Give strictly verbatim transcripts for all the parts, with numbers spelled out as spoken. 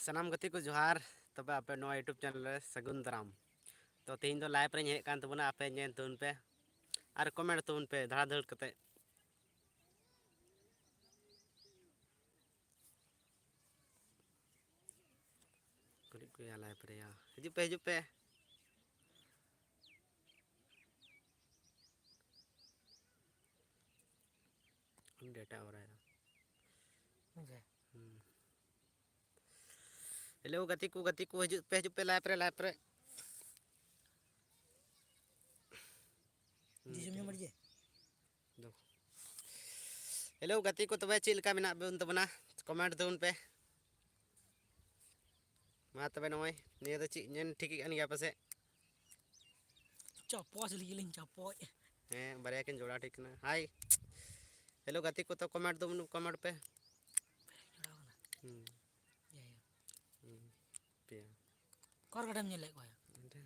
ᱥᱟᱱᱟᱢ ᱜᱟᱛᱮ ᱠᱚ ᱡᱚᱦᱟᱨ᱾ ᱛᱚᱵᱮ ᱟᱯᱮ ᱱᱚᱣᱟ YouTube channel ᱨᱮ ᱥᱟᱹᱜᱩᱱ ᱫᱟᱨᱟᱢ᱾ ᱛᱚ ᱛᱮᱦᱮᱧ ᱫᱚ live ᱨᱮᱧ ᱦᱮᱡ ᱟᱠᱟᱱ ᱛᱟᱵᱚᱱᱟ, ᱟᱯᱮ ᱧᱮᱞ ᱛᱟᱵᱚᱱ ᱯᱮ ᱟᱨ comment ᱛᱟᱵᱚᱱ ᱯᱮ ᱫᱷᱟᱲᱟ ᱫᱷᱟᱹᱲ ᱠᱟᱛᱮ᱾ ᱠᱩᱲᱤ ᱠᱚ ᱭᱟ live ᱨᱮᱭᱟ, ᱦᱤᱡᱩᱜ ᱯᱮ, ᱦᱤᱡᱩᱜ ᱯᱮ᱾ ᱰᱮᱴᱟ ᱚᱨᱟᱭ ᱫᱟ᱾ ᱦᱮᱸ ᱥᱮ? ᱦᱩᱸ᱾ Hello ᱜᱟᱛᱮ ᱠᱚ, ᱜᱟᱛᱮ ᱠᱚ, ᱦᱤᱡᱩᱜ ᱯᱮ, ᱦᱤᱡᱩᱜ ᱯᱮ live ᱨᱮ, live ᱨᱮ᱾ ᱡᱤ ᱡᱚᱢ ᱧᱩ ᱢᱟᱹᱰᱤ ᱡᱮ᱾ ᱫᱚ᱾ Hello ᱜᱟᱛᱮ ᱠᱚ, ᱛᱚᱵᱮ ᱪᱮᱫ ᱞᱮᱠᱟ ᱢᱮᱱᱟᱜ ᱵᱚᱱ ᱛᱟᱵᱚᱱᱟ? Comment ᱛᱟᱵᱚᱱ ᱯᱮ᱾ ᱢᱟ ᱛᱚᱵᱮ ᱱᱚᱜᱼᱚᱭ ᱱᱤᱭᱟᱹ ᱫᱚ ᱪᱮᱫ ᱧᱮᱞ ᱴᱷᱤᱠᱮᱫ ᱠᱟᱱ ᱜᱮᱭᱟ ᱯᱟᱥᱮᱡ? ᱪᱟᱯᱚᱥ ᱞᱟᱹᱜᱤᱫ ᱞᱤᱧ ᱪᱟᱯᱚᱡ᱾ ᱦᱮᱸ, ᱵᱟᱨᱭᱟ ᱠᱤᱱ ᱡᱚᱲᱟᱣ ᱴᱷᱤᱠ ᱠᱟᱱᱟ᱾ Hi᱾ Hello ᱜᱟᱛᱮ ᱠᱚ, ᱛᱚ comment ᱫᱚ comment ᱯᱮ᱾ ᱡᱚᱲᱟᱣ ᱠᱟᱱᱟ᱾ ᱦᱩᱸ᱾ ᱡᱟᱭ ᱦᱳᱠ᱾ ᱦᱩᱸ᱾ ᱯᱮᱭᱟ᱾ ᱚᱠᱟ ᱨᱮ ᱜᱟᱰᱟᱢ ᱧᱮᱞᱮᱫ ᱠᱚᱣᱟ? ᱚᱸᱰᱮ᱾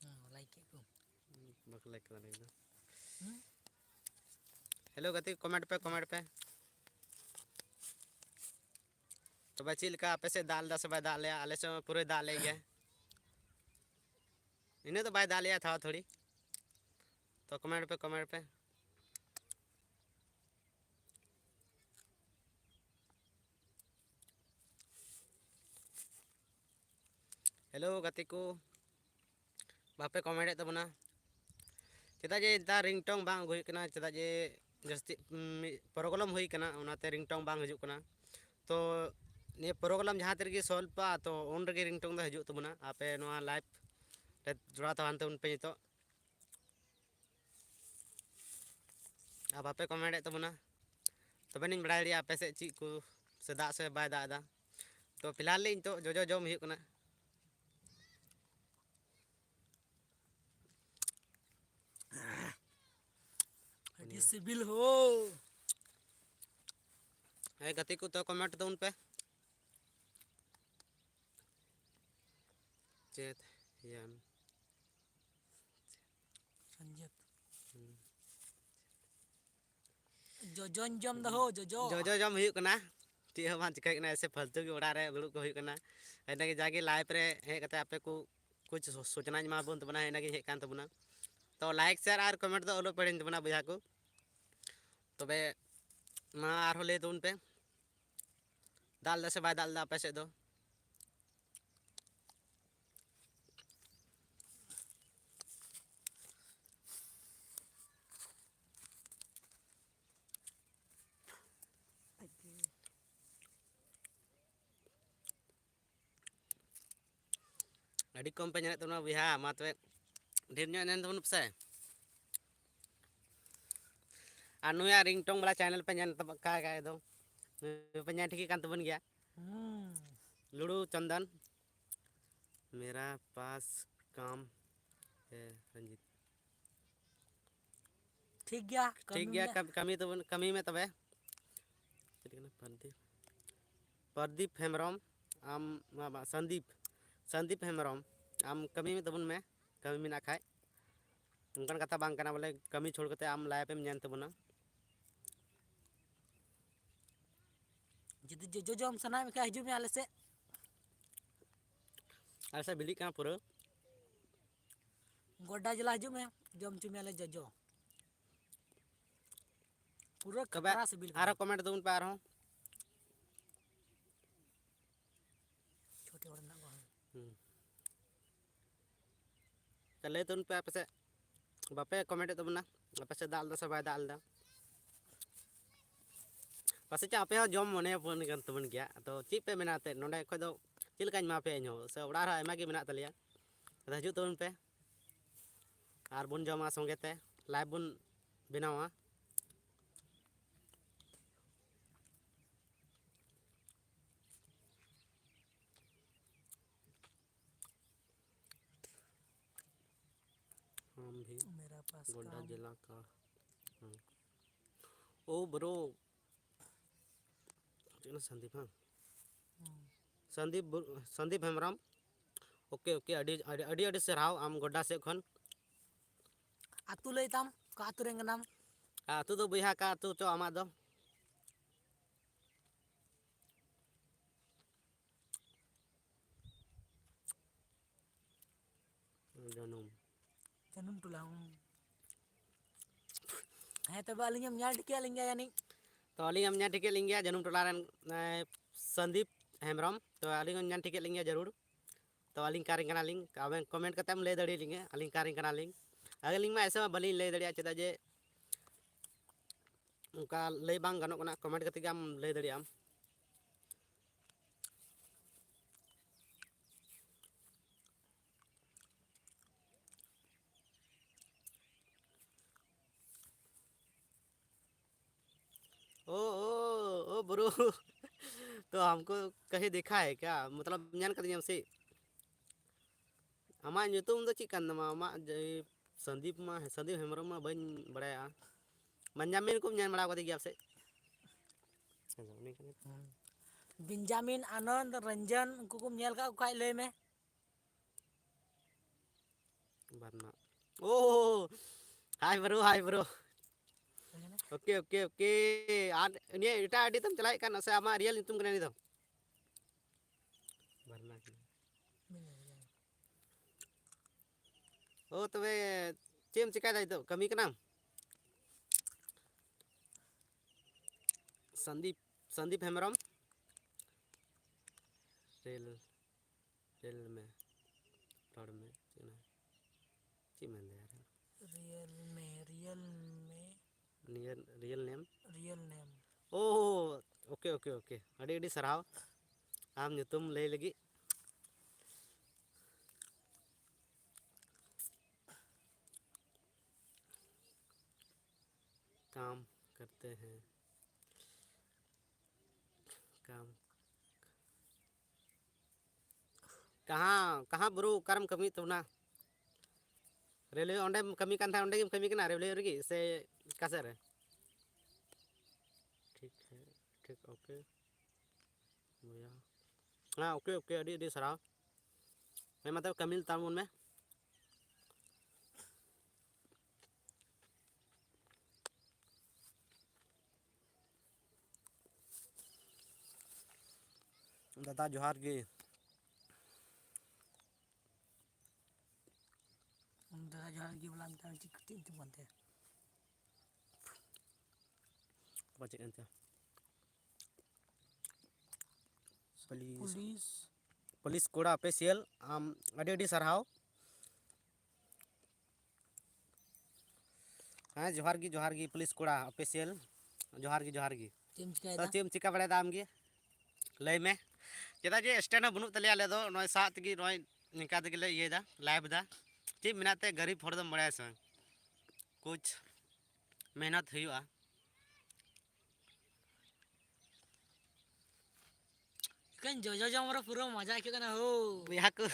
ᱦᱮᱸ, like ᱠᱮᱫ ᱠᱚ᱾ ᱵᱟᱠᱚ like ᱠᱟᱫᱟ ᱞᱟᱹᱭ ᱫᱚ᱾ ᱦᱩᱸ? Hello ᱜᱟᱛᱮ, comment ᱯᱮ, comment ᱯᱮ᱾ ᱛᱚᱵᱮ ᱪᱮᱫ ᱞᱮᱠᱟ ᱟᱯᱮ ᱥᱮᱫ ᱫᱟᱜ ᱞᱮᱫᱟ ᱥᱮ ᱵᱟᱭ ᱫᱟᱜ ᱞᱮᱭᱟ? ᱟᱞᱮ ᱥᱮᱫ ᱢᱟ ᱯᱩᱨᱟᱹᱭ ᱫᱟᱜ ᱞᱮᱫ ᱜᱮᱭᱟ᱾ ᱤᱱᱟᱹᱜ ᱫᱚ ᱵᱟᱭ ᱫᱟᱜ ᱞᱮᱭᱟ, ᱛᱷᱚᱲᱟ ᱛᱷᱚᱲᱤ᱾ ᱛᱚ comment ᱯᱮ, comment ᱯᱮ᱾ Hello ᱜᱟᱛᱮ ᱠᱚ, ᱵᱟᱯᱮ comment ᱮᱫ ᱛᱟᱵᱚᱱᱟ᱾ ᱪᱮᱫᱟᱜ ᱡᱮ ᱱᱮᱛᱟᱨ ringtone ᱵᱟᱝ ᱟᱹᱜᱩ ᱦᱩᱭᱩᱜ ᱠᱟᱱᱟ, ᱪᱮᱫᱟᱜ ᱡᱮ ᱡᱟᱹᱥᱛᱤ, ᱩᱢ, problem ᱦᱩᱭ ᱠᱟᱱᱟ, ᱚᱱᱟᱛᱮ ringtone ᱵᱟᱝ ᱦᱤᱡᱩᱜ ᱠᱟᱱᱟ᱾ ᱛᱚ ᱱᱤᱭᱟᱹ problem ᱡᱟᱦᱟᱸ ᱛᱤ ᱨᱮᱜᱮ solve ᱟ, ᱛᱚ ᱩᱱ ᱨᱮᱜᱮ ringtone ᱫᱚ ᱦᱤᱡᱩᱜ ᱛᱟᱵᱚᱱᱟ᱾ ᱟᱯᱮ ᱱᱚᱣᱟ live ᱨᱮ ᱡᱚᱲᱟᱣ ᱛᱟᱦᱮᱱ ᱛᱟᱵᱚᱱ ᱯᱮ ᱱᱤᱛᱚᱜ᱾ ᱟᱨ ᱵᱟᱯᱮ comment ᱮᱫ ᱛᱟᱵᱚᱱᱟ, ᱛᱚᱵᱮ ᱱᱤᱧ ᱵᱟᱲᱟᱭ ᱫᱟᱲᱮᱭᱟᱜᱼᱟ ᱟᱯᱮ ᱥᱮᱫ ᱪᱮᱫ ᱠᱚ ᱥᱮ ᱫᱟᱜ ᱥᱮ ᱵᱟᱭ ᱫᱟᱜ ᱮᱫᱟ᱾ ᱛᱚ ᱯᱷᱤᱞᱦᱟᱞ ᱱᱤᱛᱚᱜ ᱡᱚᱡᱚ ᱡᱚᱢ ᱦᱩᱭᱩᱜ ᱠᱟᱱᱟ᱾ ᱟᱹᱰᱤ ᱥᱤᱵᱤᱞ ᱦᱳ᱾ ᱦᱮᱸ ᱜᱟᱛᱮ ᱠᱚ, ᱛᱚ comment ᱛᱟᱵᱚᱱ ᱯᱮ᱾ ᱪᱮᱫ ᱭᱟᱢ? ᱨᱚᱧᱡᱤᱛ᱾ ᱦᱩᱸ᱾ ᱡᱚᱡᱚᱧ ᱡᱚᱢ ᱫᱟ ᱦᱳ, ᱡᱚᱡᱚ᱾ ᱡᱚᱡᱚ ᱡᱚᱢ ᱦᱩᱭᱩᱜ ᱠᱟᱱᱟ᱾ ᱪᱮᱫ ᱦᱚᱸ ᱵᱟᱝ ᱪᱤᱠᱟᱹᱭ ᱠᱟᱱᱟ, ᱮᱥᱮ ᱯᱷᱟᱞᱛᱩ ᱜᱮ ᱚᱲᱟᱜ ᱨᱮ ᱫᱩᱲᱩᱵ ᱠᱚ ᱦᱩᱭᱩᱜ ᱠᱟᱱᱟ᱾ ᱤᱱᱟᱹᱜᱮ ᱡᱟᱜᱮ live ᱨᱮ ᱦᱮᱡ ᱠᱟᱛᱮ ᱟᱯᱮ ᱠᱚ ᱠᱩᱪ ᱥᱩᱪᱚᱱᱟᱧ ᱮᱢᱟ ᱵᱚᱱ ᱛᱟᱵᱚᱱᱟ, ᱤᱱᱟᱹᱜᱤᱧ ᱦᱮᱡ ᱠᱟᱱ ᱛᱟᱵᱚᱱᱟ᱾ ᱛᱚ like, share ᱟᱨ comment ᱫᱚ ᱟᱞᱚ ᱯᱮ ᱦᱤᱲᱤᱧ ᱛᱟᱵᱚᱱᱟ ᱵᱚᱭᱦᱟ ᱠᱚ᱾ ᱛᱚᱵᱮ ᱢᱟ ᱟᱨᱦᱚᱸ ᱞᱟᱹᱭ ᱛᱟᱵᱚᱱ ᱯᱮ, ᱫᱟᱜ ᱞᱮᱫᱟ ᱥᱮ ᱵᱟᱭ ᱫᱟᱜ ᱞᱮᱫᱟ ᱟᱯᱮ ᱥᱮᱫ ᱫᱚ? ᱟᱹᱰᱤ ᱠᱚᱢ ᱯᱮ ᱧᱮᱞᱮᱫ ᱛᱟᱵᱚᱱᱟ ᱵᱚᱭᱦᱟ, ᱢᱟ ᱛᱚᱵᱮ ᱰᱷᱮᱨ ᱧᱚᱜ ᱮᱱᱮᱡ ᱛᱟᱵᱚᱱ ᱯᱮᱥᱮ᱾ ᱟᱨ ᱱᱩᱭᱟᱜ ringtone ᱵᱟᱞᱟ channel ᱯᱮ ᱧᱮᱞ ᱛᱟᱵᱚ-, ᱠᱟ-, ᱠᱟ-, ᱫᱚ, ᱱᱩᱭ ᱯᱮ ᱧᱮᱞ ᱴᱷᱤᱠ ᱠᱟᱱ ᱛᱟᱵᱚᱱ ᱜᱮᱭᱟ᱾ ᱦᱩᱸ᱾ ᱞᱩᱲᱩ ᱪᱚᱱᱫᱚᱱ, ᱢᱮᱨᱟ ᱯᱟᱥ ᱠᱟᱢ ᱦᱮ ᱨᱚᱧᱡᱤᱛ᱾ ᱴᱷᱤᱠ ᱜᱮᱭᱟ, ᱴᱷᱤᱠ ᱠᱟᱹᱢᱤ ᱜᱮᱭᱟ, ᱢᱮ᱾ ᱠᱟᱢ-, ᱠᱟᱹᱢᱤ ᱛᱟᱵᱚᱱ, ᱠᱟᱹᱢᱤ ᱢᱮ ᱛᱚᱵᱮ᱾ ᱪᱮᱫ ᱠᱟᱱᱟ? ᱯᱨᱚᱫᱤᱯ, ᱯᱨᱚᱫᱤᱯ ᱦᱮᱢᱵᱨᱚᱢ, ᱟᱢ, ᱵᱟ, ᱵᱟ, ᱥᱚᱱᱫᱤᱯ, ᱥᱚᱱᱫᱤᱯ ᱦᱮᱢᱵᱨᱚᱢ, ᱟᱢ ᱠᱟᱹᱢᱤ ᱢᱮ ᱛᱟᱵᱚᱱ ᱢᱮ, ᱠᱟᱹᱢᱤ ᱢᱮᱱᱟᱜ ᱠᱷᱟᱡ᱾ ᱚᱱᱠᱟᱱ ᱠᱟᱛᱷᱟ ᱵᱟᱝ ᱠᱟᱱᱟ ᱵᱚᱞᱮ ᱠᱟᱹᱢᱤ ᱪᱷᱩᱲ ᱠᱟᱛᱮ ᱟᱢ live ᱮᱢ ᱧᱮᱞ ᱛᱟᱵᱚᱱᱟ᱾ ᱡᱩᱫᱤ ᱡᱚᱡᱚ ᱡᱚᱢ ᱥᱟᱱᱟᱭᱮᱫ ᱢᱮᱠᱷᱟᱱ ᱦᱤᱡᱩᱜ ᱢᱮ ᱟᱞᱮ ᱥᱮᱫ᱾ ᱟᱞᱮ ᱥᱮᱫ ᱵᱤᱞᱤᱜ ᱠᱟᱱᱟ ᱯᱩᱨᱟᱹ᱾ ᱜᱚᱰᱰᱟ ᱡᱮᱞᱟ ᱦᱤᱡᱩᱜ ᱢᱮ, ᱡᱚᱢ ᱦᱚᱪᱚ ᱢᱮᱭᱟᱞᱮ ᱡᱚᱡᱚ᱾ ᱯᱩᱨᱟᱹ ᱛᱚᱵᱮ ᱠᱷᱟᱛᱨᱟ ᱥᱤᱵᱤᱞ ᱠᱟᱱᱟ᱾ ᱟᱨᱦᱚᱸ comment ᱛᱟᱵᱚᱱ ᱯᱮ ᱟᱨᱦᱚᱸ᱾ ᱪᱷᱚᱴᱤ ᱦᱚᱲ ᱢᱮᱱᱟᱜ ᱠᱚᱣᱟ᱾ ᱦᱩᱸ᱾ ᱛᱚ ᱞᱟᱹᱭ ᱛᱟᱵᱚᱱ ᱯᱮ ᱟᱯᱮ ᱥᱮᱫ, ᱵᱟᱯᱮ comment ᱮᱫ ᱛᱟᱵᱚᱱᱟ, ᱟᱯᱮ ᱥᱮᱫ ᱫᱟᱜ ᱞᱮᱫᱟ ᱥᱮ ᱵᱟᱭ ᱫᱟᱜ ᱞᱮᱫᱟ? ᱯᱟᱥᱮᱡ ᱪᱚ ᱟᱯᱮ ᱦᱚᱸ ᱡᱚᱢ ᱢᱚᱱᱮ ᱟᱯᱮ ᱠᱟᱱ ᱛᱟᱵᱚᱱ ᱜᱮᱭᱟ᱾ ᱟᱫᱚ ᱪᱮᱫ ᱯᱮ ᱢᱮᱱᱟ ᱮᱱᱛᱮᱫ, ᱱᱚᱸᱰᱮ ᱠᱷᱚᱡ ᱫᱚ ᱪᱮᱫ ᱞᱮᱠᱟᱧ ᱮᱢᱟ ᱯᱮᱭᱟ ᱤᱧ ᱦᱚᱸ, ᱥᱮ ᱚᱲᱟᱜ ᱨᱮᱦᱚᱸ ᱟᱭᱢᱟ ᱜᱮ ᱢᱮᱱᱟᱜ ᱛᱟᱞᱮᱭᱟ᱾ ᱟᱫᱚ ᱦᱤᱡᱩᱜ ᱛᱟᱵᱚᱱ ᱯᱮ ᱟᱨ ᱵᱚᱱ ᱡᱚᱢᱟ ᱥᱚᱸᱜᱮ ᱛᱮ, live ᱵᱚᱱ ᱵᱮᱱᱟᱣᱟ᱾ हम भी मेरा पास गोड्डा काम। जिला का हूँ। ओ bro, ᱪᱮᱫ ᱠᱟᱱᱟ? ᱥᱚᱱᱫᱤᱯ, ᱦᱮᱸ? ᱦᱩᱸ᱾ ᱥᱚᱱᱫᱤᱯ ᱵᱩ-, ᱥᱚᱱᱫᱤᱯ ᱦᱮᱢᱵᱨᱚᱢ᱾ OK, OK, ᱟᱹᱰᱤ, ᱟᱹᱰᱤ, ᱟᱹᱰᱤ, ᱟᱹᱰᱤ ᱥᱟᱨᱦᱟᱣ ᱟᱢ ᱜᱚᱰᱰᱟ ᱥᱮᱫ ᱠᱷᱚᱱ᱾ ᱟᱹᱛᱩ ᱞᱟᱹᱭ ᱛᱟᱢ, ᱚᱠᱟ ᱟᱹᱛᱩ ᱨᱮᱱ ᱠᱟᱱᱟᱢ? ᱟᱹᱛᱩ ᱫᱚ ᱵᱚᱭᱦᱟ, ᱚᱠᱟ ᱟᱹᱛᱩ ᱪᱚ ᱟᱢᱟᱜ ᱫᱚ? ᱡᱟᱹᱱᱩᱢ᱾ ᱡᱟᱹᱱᱩᱢ ᱴᱚᱞᱟ, ᱦᱩᱸ᱾ ᱦᱮᱸ, ᱛᱚᱵᱮ ᱟᱹᱞᱤᱧ ᱮᱢ ᱧᱮᱞ ᱴᱷᱤᱠᱮᱫ ᱞᱤᱧ ᱜᱮᱭᱟ ᱡᱟᱹᱱᱤᱡ? ᱛᱚ, ᱟᱹᱞᱤᱧ ᱮᱢ ᱧᱮᱞ ᱴᱷᱤᱠᱮᱫ ᱞᱤᱧ ᱜᱮᱭᱟ, ᱡᱟᱹᱱᱩᱢ ᱴᱚᱞᱟ ᱨᱮᱱ, ᱮᱸ, ᱥᱚᱱᱫᱤᱯ ᱦᱮᱢᱵᱨᱚᱢ᱾ ᱛᱚ, ᱟᱹᱞᱤᱧ ᱦᱚᱸ ᱧᱮᱞ ᱴᱷᱤᱠᱮᱫ ᱞᱤᱧ ᱜᱮᱭᱟ ᱡᱟᱹᱨᱩᱲ᱾ ᱛᱚ, ᱟᱹᱞᱤᱧ ᱚᱠᱟ ᱨᱮᱱ ᱠᱟᱱᱟᱞᱤᱧ? ᱟᱵᱮᱱ comment ᱠᱟᱛᱮ ᱮᱢ ᱞᱟᱹᱭ ᱫᱟᱲᱮᱭᱟᱞᱤᱧᱟ, ᱟᱹᱞᱤᱧ ᱚᱠᱟ ᱨᱮᱱ ᱠᱟᱱᱟᱞᱤᱧ᱾ ᱟᱹᱞᱤᱧ ᱢᱟ ᱮᱥᱮ ᱢᱟ ᱵᱟᱹᱞᱤᱧ ᱞᱟᱹᱭ ᱫᱟᱲᱮᱭᱟᱜᱼᱟ, ᱪᱮᱫᱟᱜ ᱡᱮ ᱚᱱᱠᱟ ᱞᱟᱹᱭ ᱵᱟᱝ ᱜᱟᱱᱚᱜ ᱠᱟᱱᱟ᱾ Comment ᱠᱟᱛᱮ ᱜᱮ ᱟᱢ ᱞᱟᱹᱭ ᱫᱟᱲᱮᱭᱟᱜ ᱟᱢ᱾ ओ, ओ, ओ ब्रो। तो हमको कहीं देखा है क्या? मतलब, ᱧᱮᱞ ᱠᱟᱫᱤᱧᱟᱢ ᱥᱮ? ᱟᱢᱟᱜ ᱧᱩᱛᱩᱢ ᱫᱚ ᱪᱮᱫ ᱠᱟᱱ ᱛᱟᱢᱟ? ᱟᱢᱟᱜ ᱡᱮ ᱥᱚᱱᱫᱤᱯ ᱢᱟ, ᱥᱚᱱᱫᱤᱯ ᱦᱮᱢᱵᱨᱚᱢ ᱢᱟ ᱵᱟᱹᱧ ᱵᱟᱲᱟᱭᱟ᱾ ᱵᱮᱧᱡᱟᱢᱤᱱ ᱠᱚᱢ ᱧᱮᱞ ᱵᱟᱲᱟ ᱠᱟᱫᱮ ᱜᱮᱭᱟ ᱥᱮ? ᱦᱮᱸ, ᱩᱱᱤ ᱠᱟᱱᱟᱭ᱾ ᱵᱮᱧᱡᱟᱢᱤᱱ, ᱟᱱᱚᱱᱫ, ᱨᱚᱧᱡᱚᱱ, ᱩᱱᱠᱩ ᱠᱚᱢ ᱧᱮᱞ ᱠᱟᱜ ᱠᱚ ᱠᱷᱟᱡ ᱞᱟᱹᱭ ᱢᱮ᱾ ᱵᱟᱨᱱᱟ᱾ ᱳ, hi bro, hi bro᱾ OK, OK, OK᱾ ᱟᱨ ᱱᱤᱭᱟᱹ ᱮᱴᱟᱜ ID ᱛᱮᱢ ᱪᱟᱞᱟᱣᱮᱫ ᱠᱟᱱ ᱥᱮ ᱟᱢᱟᱜ real ᱧᱩᱛᱩᱢ ᱠᱟᱱᱟ ᱱᱤᱭᱟᱹ ᱫᱚ? ᱵᱟᱨᱱᱟ ᱠᱟᱱᱟ᱾ ᱳ, ᱛᱚᱵᱮ ᱪᱮᱫ ᱮᱢ ᱪᱮᱠᱟᱭᱮᱫᱟ ᱱᱤᱛᱚᱜ? ᱠᱟᱹᱢᱤ ᱠᱟᱱᱟᱢ? ᱥᱚᱱᱫᱤᱯ, ᱥᱚᱱᱫᱤᱯ ᱦᱮᱢᱵᱨᱚᱢ᱾ ᱨᱮᱞ, ᱨᱮᱞ ᱢᱮ, ᱨᱚᱲ ᱢᱮ, ᱪᱮᱫ ᱚᱱᱟ? ᱪᱮᱫ ᱢᱮᱱᱫᱟ ᱭᱟᱨ? ᱨᱤᱭᱮᱞ ᱢᱮ, ᱨᱤᱭᱮᱞ ᱢᱮ᱾ ᱱᱤᱭᱟᱹ real name? Real name᱾ ᱳ, OK, OK, OK᱾ ᱟᱹᱰᱤ ᱟᱹᱰᱤ ᱥᱟᱨᱦᱟᱣ ᱟᱢ ᱧᱩᱛᱩᱢ ᱞᱟᱹᱭ ᱞᱟᱹᱜᱤᱫ᱾ काम करते हैं, काम। कहाँ, कहाँ bro, ᱚᱠᱟᱨᱮᱢ ᱠᱟᱹᱢᱤᱭᱮᱫ ᱛᱟᱵᱚᱱᱟ? ᱨᱮᱞᱣᱮ ᱚᱸᱰᱮᱢ ᱠᱟᱹᱢᱤ ᱠᱟᱱ ᱛᱟᱦᱮᱸᱫ, ᱚᱸᱰᱮ ᱜᱮᱢ ᱠᱟᱹᱢᱤ ᱠᱟᱱᱟ ᱨᱮᱞᱣᱮ ᱨᱮᱜᱮ ᱥᱮ ᱚᱠᱟ ᱥᱮᱫ ᱨᱮ? ठीक है, ठीक, OK भैया। हाँ, OK, OK, ᱟᱹᱰᱤ ᱟᱹᱰᱤ ᱥᱟᱨᱦᱟᱣ᱾ ᱦᱮᱸ, ᱢᱟ ᱛᱚᱵᱮ ᱠᱟᱹᱢᱤ ᱛᱟᱵᱚᱱ ᱢᱮ᱾ ᱫᱟᱫᱟ ᱡᱚᱦᱟᱨ ᱜᱮ᱾ ᱡᱚᱦᱟᱨ ᱜᱮ ᱵᱚᱞᱮ ᱢᱤᱫᱴᱟᱝ ᱪᱮᱫ ᱠᱟᱹᱴᱤᱡ ᱧᱩᱛᱩᱢ ᱠᱟᱱ ᱛᱟᱭᱟ? ᱚᱠᱟ ᱪᱮᱫ ᱮᱱᱛᱮ? ᱯᱩᱞᱤᱥ᱾ ᱯᱩᱞᱤᱥ᱾ ᱯᱩᱞᱤᱥ ᱠᱚᱲᱟ ᱚᱯᱷᱤᱥᱤᱭᱟᱞ, ᱟᱢ ᱟᱹᱰᱤ ᱟᱹᱰᱤ ᱥᱟᱨᱦᱟᱣ᱾ ᱦᱮᱸ, ᱡᱚᱦᱟᱨ ᱜᱮ, ᱡᱚᱦᱟᱨ ᱜᱮ, ᱯᱩᱞᱤᱥ ᱠᱚᱲᱟ ᱚᱯᱷᱤᱥᱤᱭᱟᱞ, ᱡᱚᱦᱟᱨ ᱜᱮ, ᱡᱚᱦᱟᱨ ᱜᱮ᱾ ᱪᱮᱫ ᱮᱢ ᱛᱚ ᱪᱤᱠᱟᱹᱭᱮᱫᱟ? ᱪᱮᱫ ᱮᱢ ᱪᱤᱠᱟ ᱵᱟᱲᱟᱭᱮᱫᱟ ᱟᱢ ᱜᱮ? ᱞᱟᱹᱭ ᱢᱮ᱾ ᱪᱮᱫᱟᱜ ᱡᱮ ᱥᱴᱮᱱᱰ ᱦᱚᱸ ᱵᱟᱹᱱᱩᱜ ᱛᱟᱞᱮᱭᱟ ᱟᱞᱮ ᱫᱚ, ᱱᱚᱜᱼᱚᱭ ᱥᱟᱵ ᱛᱮᱜᱮ ᱱᱚᱜᱼᱚᱭ ᱱᱤᱝᱠᱟ ᱛᱮᱜᱮ ᱞᱮ ᱤᱭᱟᱹᱭᱮᱫᱟ, ᱞᱟᱭᱤᱵᱷ ᱮᱫᱟ᱾ ᱪᱮᱫ ᱢᱮᱱᱟᱜ ᱛᱮ ᱜᱟᱹᱨᱤᱵ ᱦᱚᱲ ᱫᱚᱢ ᱵᱟᱲᱟᱭᱟ ᱥᱮ ᱵᱟᱝ? ᱠᱩᱪ ᱢᱮᱦᱱᱚᱛ ᱦᱩᱭᱩᱜᱼᱟ᱾ ᱮᱠᱮᱱ ᱡᱚᱡᱚ ᱡᱚᱢ ᱨᱮ ᱯᱩᱨᱟᱹ ᱢᱟᱡᱟ ᱟᱹᱭᱠᱟᱹᱜ ᱠᱟᱱᱟ ᱦᱳ᱾ ᱵᱚᱭᱦᱟ ᱠᱚ,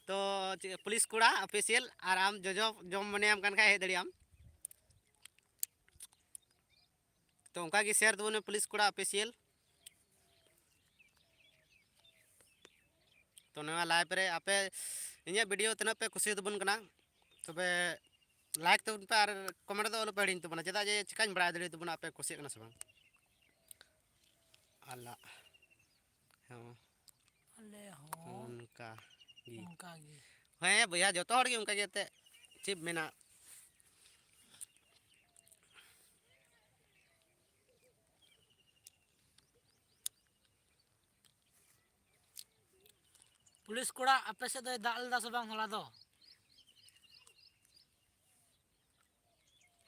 ᱛᱚ ᱪᱮᱫ, ᱯᱩᱞᱤᱥ ᱠᱚᱲᱟ ᱚᱯᱷᱤᱥᱤᱭᱟᱞ, ᱟᱨ ᱟᱢ ᱡᱚᱡᱚ ᱡᱚᱢ ᱢᱚᱱᱮᱭᱟᱢ ᱠᱟᱱ ᱠᱷᱟᱡ ᱦᱮᱡ ᱫᱟᱲᱮᱭᱟᱜ ᱟᱢ᱾ ᱛᱚ ᱚᱱᱠᱟ ᱜᱮ ᱥᱮᱭᱟᱨ ᱛᱟᱵᱚᱱ ᱢᱮ ᱯᱩᱞᱤᱥ ᱠᱚᱲᱟ ᱚᱯᱷᱤᱥᱤᱭᱟᱞ᱾ ᱛᱚ ᱱᱚᱣᱟ ᱞᱟᱭᱤᱵᱷ ᱨᱮ ᱟᱯᱮ ᱤᱧᱟᱹᱜ ᱵᱷᱤᱰᱤᱭᱳ ᱛᱤᱱᱟᱹᱜ ᱯᱮ ᱠᱩᱥᱤᱭᱟᱛᱟᱵᱚᱱ ᱠᱟᱱᱟ, ᱛᱚᱵᱮ ᱞᱟᱭᱤᱠ ᱛᱟᱵᱚᱱ ᱯᱮ ᱟᱨ ᱠᱚᱢᱮᱱᱴ ᱫᱚ ᱟᱞᱚ ᱯᱮ ᱦᱤᱲᱤᱧ ᱛᱟᱵᱚᱱᱟ, ᱪᱮᱫᱟᱜ ᱡᱮ ᱪᱤᱠᱟᱹᱧ ᱵᱟᱲᱟᱭ ᱫᱟᱲᱮᱭᱟᱛᱟᱵᱚᱱᱟ ᱟᱯᱮ ᱠᱩᱥᱤᱭᱟᱜ ᱠᱟᱱᱟ ᱥᱮ ᱵᱟᱝ᱾ ᱟᱞᱟᱜ ᱦᱮᱸ᱾ ᱟᱞᱮ ᱦᱚᱸ ᱚᱱᱠᱟ ᱜᱮ᱾ ᱚᱱᱠᱟ ᱜᱮ᱾ ᱦᱮᱸ ᱵᱚᱭᱦᱟ, ᱡᱚᱛᱚ ᱦᱚᱲ ᱜᱮ ᱚᱱᱠᱟ ᱜᱮ ᱮᱱᱛᱮᱫ᱾ ᱪᱮᱫ ᱢᱮᱱᱟ? ᱯᱩᱞᱤᱥ ᱠᱚᱲᱟ, ᱟᱯᱮ ᱥᱮᱫ ᱫᱚᱭ ᱫᱟᱜ ᱞᱮᱫᱟ ᱥᱮ ᱵᱟᱝ ᱦᱚᱞᱟ ᱫᱚ?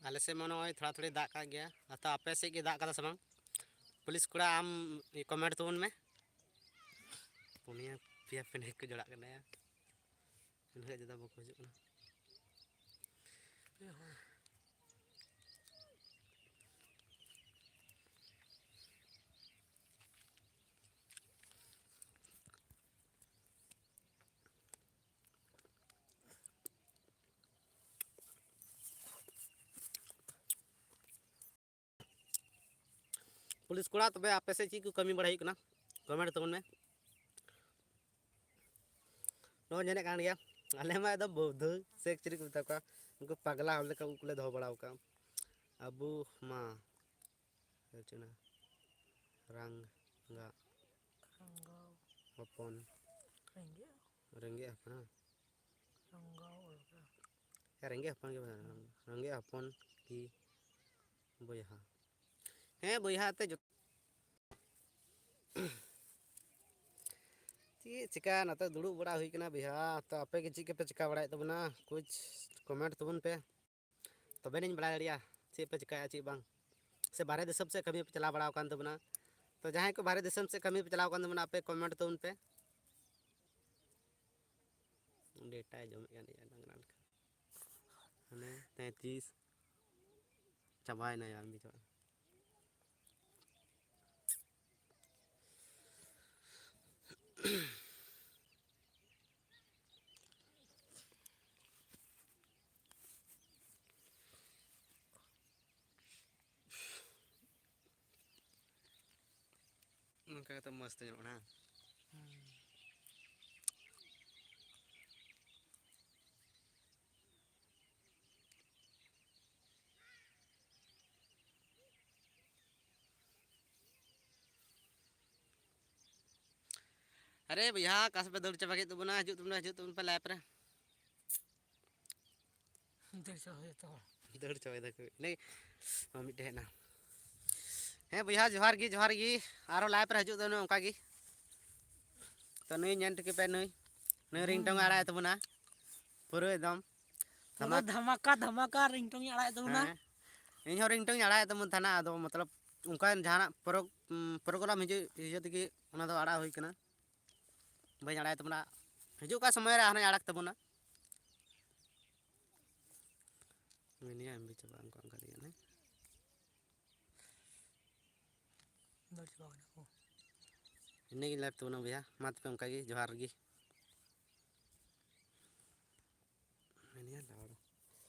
ᱟᱞᱮ ᱥᱮᱫ ᱢᱟ ᱱᱚᱜᱼᱚᱭ ᱛᱷᱚᱲᱟ ᱛᱷᱚᱲᱤ ᱫᱟᱜ ᱠᱟᱜ ᱜᱮᱭᱟ᱾ ᱟᱫᱚ ᱟᱯᱮ ᱥᱮᱫ ᱜᱮ ᱫᱟᱜ ᱠᱟᱫᱟ ᱥᱮ ᱵᱟᱝ? ᱯᱩᱞᱤᱥ ᱠᱚᱲᱟ, ᱟᱢ ᱠᱚᱢᱮᱱᱴ ᱛᱟᱵᱚᱱ ᱢᱮ᱾ ᱯᱩᱱᱭᱟᱹ ᱯᱮᱭᱟ ᱯᱮᱱᱮ ᱠᱚ ᱡᱚᱲᱟᱜ ᱠᱟᱱᱟ ᱭᱟ᱾ ᱩᱱᱟᱹᱜ ᱡᱟᱫᱟ ᱵᱟᱠᱚ ᱦᱤᱡᱩᱜ ᱠᱟᱱᱟ᱾ ᱯᱮ ᱦᱚᱲ᱾ ᱯᱩᱞᱤᱥ ᱠᱚᱲᱟ, ᱛᱚᱵᱮ ᱟᱯᱮ ᱥᱮᱫ ᱪᱮᱫ ᱠᱚ ᱠᱟᱹᱢᱤ ᱵᱟᱲᱟᱭ ᱦᱩᱭᱩᱜ ᱠᱟᱱᱟ? ᱠᱚᱢᱮᱱᱴ ᱛᱟᱵᱚᱱ ᱢᱮ᱾ ᱱᱚᱜᱼᱚᱭ ᱧᱮᱞᱮᱫ ᱠᱟᱱ ᱜᱮᱭᱟ, ᱟᱞᱮ ᱢᱟ ᱮᱠᱫᱚᱢ ᱵᱳᱫᱷᱚ ᱥᱮ ᱪᱤᱞᱤ ᱠᱚ ᱢᱮᱛᱟ ᱠᱚᱣᱟ, ᱩᱱᱠᱩ ᱯᱟᱜᱽᱞᱟ ᱦᱚᱲ ᱞᱮᱠᱟ ᱩᱵ ᱠᱚᱞᱮ ᱫᱚᱦᱚ ᱵᱟᱲᱟ ᱟᱠᱟᱫᱼᱟ᱾ ᱟᱵᱚ ᱢᱟ ᱪᱮᱫ ᱚᱱᱟ ᱨᱟᱝᱜᱟ ᱨᱟᱝᱜᱟᱣ᱾ ᱦᱚᱯᱚᱱ᱾ ᱨᱮᱸᱜᱮᱡ᱾ ᱨᱮᱸᱜᱮᱡ ᱦᱚᱯᱚᱱ᱾ ᱨᱟᱝᱜᱟᱣ ᱚᱞ ᱠᱟᱜᱼᱟ᱾ ᱨᱮᱸᱜᱮᱡ ᱦᱚᱯᱚᱱ ᱜᱮ ᱵᱚᱭᱦᱟ, ᱨᱮᱸᱜᱮᱡ ᱦᱚᱯᱚᱱ ᱜᱮ ᱵᱚᱭᱦᱟ᱾ ᱦᱮᱸ ᱵᱚᱭᱦᱟ, ᱛᱮ ᱡᱚᱛᱚ ᱪᱮᱫ ᱪᱮᱠᱟ, ᱱᱚᱛᱮ ᱫᱩᱲᱩᱵ ᱵᱟᱲᱟ ᱦᱩᱭ ᱠᱟᱱᱟ ᱵᱚᱭᱦᱟ᱾ ᱛᱚ ᱟᱯᱮ ᱜᱮ ᱪᱮᱫ ᱠᱚᱯᱮ ᱪᱮᱠᱟ ᱵᱟᱲᱟᱭᱮᱫ ᱛᱟᱵᱚᱱᱟ? ᱠᱩᱪ ᱠᱚᱢᱮᱱᱴ ᱛᱟᱵᱚᱱ ᱯᱮ, ᱛᱚᱵᱮ ᱞᱤᱧ ᱵᱟᱲᱟᱭ ᱫᱟᱲᱮᱭᱟᱜᱼᱟ ᱪᱮᱫ ᱯᱮ ᱪᱮᱠᱟᱭᱟ ᱪᱮᱫ ᱵᱟᱝ᱾ ᱥᱮ ᱵᱟᱦᱨᱮ ᱫᱤᱥᱚᱢ ᱥᱮᱫ ᱠᱟᱹᱢᱤ ᱯᱮ ᱪᱟᱞᱟᱣ ᱵᱟᱲᱟ ᱟᱠᱟᱱ ᱛᱟᱵᱚᱱᱟ? ᱛᱚ ᱡᱟᱦᱟᱸᱭ ᱠᱚ ᱵᱟᱦᱨᱮ ᱫᱤᱥᱚᱢ ᱥᱮᱫ ᱠᱟᱹᱢᱤ ᱯᱮ ᱪᱟᱞᱟᱣ ᱟᱠᱟᱱ ᱛᱟᱵᱚᱱᱟ, ᱟᱯᱮ ᱠᱚᱢᱮᱱᱴ ᱛᱟᱵᱚᱱ ᱯᱮ᱾ ᱰᱮᱴᱟᱭ ᱡᱚᱢᱮᱫ ᱠᱟᱱ ᱜᱮᱭᱟ ᱰᱟᱝᱨᱟ ᱞᱮᱠᱟ᱾ ᱦᱟᱱᱮ ᱛᱮᱸᱛᱤᱥ ᱪᱟᱵᱟᱭᱮᱱᱟ ᱭᱟ, ᱟᱨ ᱢᱤᱫ ᱪᱟᱵᱟᱜᱼᱟ᱾ ᱱᱚᱝᱠᱟ ᱠᱟᱛᱮ ᱢᱚᱡᱽ ᱛᱮ ᱧᱮᱞᱚᱜ ᱠᱟᱱᱟ᱾ ᱟᱨᱮ ᱵᱚᱭᱦᱟ, ᱚᱠᱟ ᱥᱮᱫ ᱯᱮ ᱫᱟᱹᱲ ᱪᱟᱵᱟ ᱠᱮᱫ ᱛᱟᱵᱚᱱᱟ? ᱦᱤᱡᱩᱜ ᱛᱟᱵᱚᱱᱟ, ᱦᱤᱡᱩᱜ ᱛᱟᱵᱚᱱ ᱯᱮ ᱞᱟᱭᱤᱵᱷ ᱨᱮ᱾ ᱫᱟᱹᱲ ᱪᱟᱵᱟ ᱡᱚᱛᱚ ᱦᱚᱲ᱾ ᱫᱟᱹᱲ ᱪᱟᱵᱟᱭ ᱫᱟᱠᱚ᱾ ᱤᱱᱟᱹ ᱢᱤᱫᱴᱮᱡ ᱦᱮᱡ ᱮᱱᱟ᱾ ᱦᱮᱸ ᱵᱚᱭᱦᱟ, ᱡᱚᱦᱟᱨ ᱜᱮ, ᱡᱚᱦᱟᱨ ᱜᱮ᱾ ᱟᱨᱦᱚᱸ ᱞᱟᱭᱤᱵᱷ ᱨᱮ ᱦᱤᱡᱩᱜ ᱛᱟᱵᱚᱱᱟ ᱚᱱᱠᱟ ᱜᱮ᱾ ᱛᱚ ᱱᱩᱭ ᱧᱮᱞ ᱴᱷᱤᱠ ᱯᱮ, ᱱᱩᱭ, ᱱᱩᱭ ᱦᱩᱸ᱾ ᱨᱤᱝᱴᱳᱱ ᱟᱲᱟᱜ ᱛᱟᱵᱚᱱᱟ ᱯᱩᱨᱟᱹ ᱮᱠᱫᱚᱢ᱾ ᱯᱩᱨᱟᱹ ᱫᱷᱟᱢᱟᱠ- ᱫᱷᱟᱢᱟᱠᱟ, ᱫᱷᱟᱢᱟᱠᱟ ᱨᱤᱝᱴᱳᱱ ᱤᱧ ᱟᱲᱟᱜ ᱮᱫ ᱛᱟᱵᱚᱱᱟ᱾ ᱦᱮᱸ, ᱤᱧ ᱦᱚᱸ ᱨᱤᱝᱴᱳᱱ ᱤᱧ ᱟᱲᱟᱜ ᱮᱫ ᱛᱟᱵᱚᱱ ᱛᱟᱦᱮᱱᱟ, ᱟᱫᱚ ᱢᱚᱛᱞᱚᱵ ᱚᱱᱠᱟᱱ ᱡᱟᱦᱟᱱᱟᱜ ᱯᱨᱳ-, ᱩᱢ, ᱯᱨᱳᱜᱨᱟᱢ ᱦᱤᱡᱩᱜ, ᱦᱤᱡᱩᱜ ᱛᱮᱜᱮ ᱚᱱᱟ ᱫᱚ ᱟᱲᱟᱜ ᱦᱩᱭ ᱠᱟᱱᱟ᱾ ᱵᱟᱹᱧ ᱟᱲᱟᱜ ᱮᱫ ᱛᱟᱵᱚᱱᱟ, ᱦᱤᱡᱩᱜ ᱠᱟᱱ ᱥᱚᱢᱚᱭ ᱨᱮ ᱟᱨᱦᱚᱸᱧ ᱟᱲᱟᱜ ᱛᱟᱵᱚᱱᱟ᱾ ᱢᱮᱱᱮᱭᱟ ᱮᱢ ᱵᱤ ᱪᱟᱵᱟᱜᱼᱟ, ᱚᱱᱠᱟ ᱚᱱᱠᱟ ᱛᱮᱜᱮ ᱦᱟᱸᱜ᱾ ᱫᱟᱹᱲ ᱪᱟᱵᱟ ᱠᱟᱱᱟ ᱠᱚ᱾ ᱤᱱᱟᱹᱜᱤᱧ ᱞᱟᱭᱤᱵᱷ ᱛᱟᱵᱚᱱᱟ ᱵᱚᱭᱦᱟ, ᱢᱟ ᱛᱚᱵᱮ ᱚᱱᱠᱟ ᱜᱮ, ᱡᱚᱦᱟᱨ ᱜᱮ᱾ ᱢᱮᱱᱮᱭᱟ ᱞᱟᱣᱲᱟ᱾